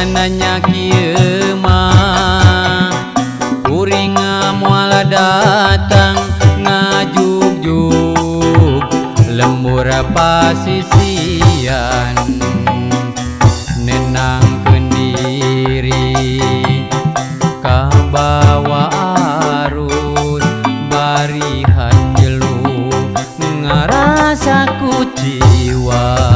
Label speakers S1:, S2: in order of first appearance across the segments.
S1: Nanya-nanya kieu mah kuring moal datang ngajugjug lembur pasisian nenangkeun diri kabawa arus bari hanjelu ngarasa kuciwa.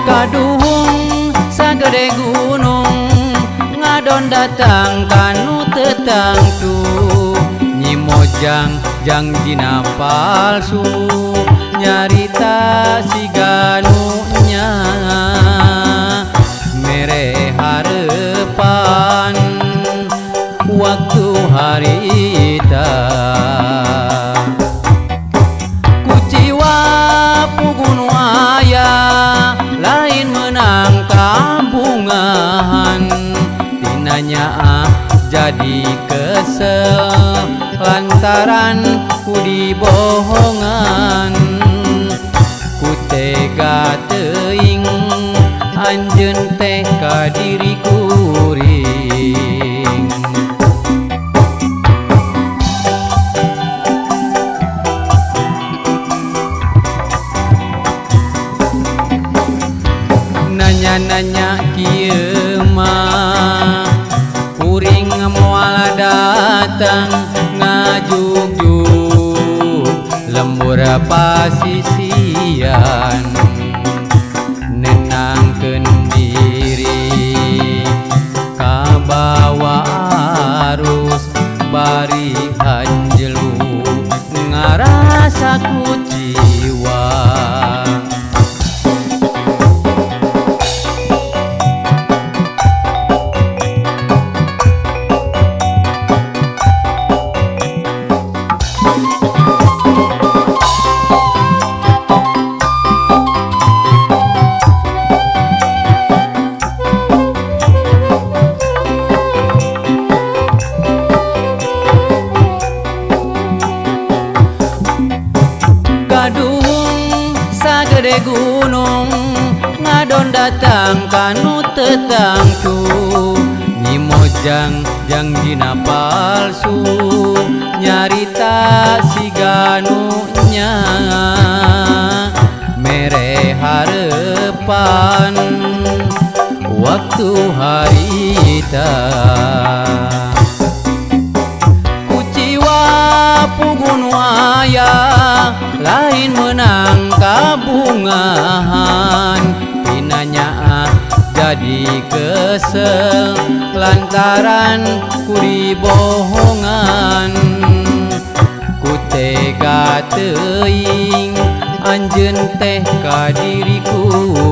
S1: Kaduhung sagede gunung ngadon datang kanu tetangtu Nyi Mojang jangjina palsu nyarita siganunya mere harepan waktu harita. Kuciwa pugun aya lain menang kambungan tinanya jadi kesel lantaran ku dibohongan. Ku tega teuing anjeun teh ka diri kuring. Nanya-nanya kieu mah kuring moal datang ngajugjug lembur pasisian nenangkeun diri kabawa arus bari hanjelu ngarasa kuciwa. Kaduhung sagede gunung ngadon datang kanu tetangtu Nyi Mojang jangjina palsu nyarita siganunya mere harepan waktu harita. Kuciwa pugun aya lain menang kabungahan tinanya jadi kesel lantaran ku dibohongan. Ku tega teuing anjeun teh ka diri kuring.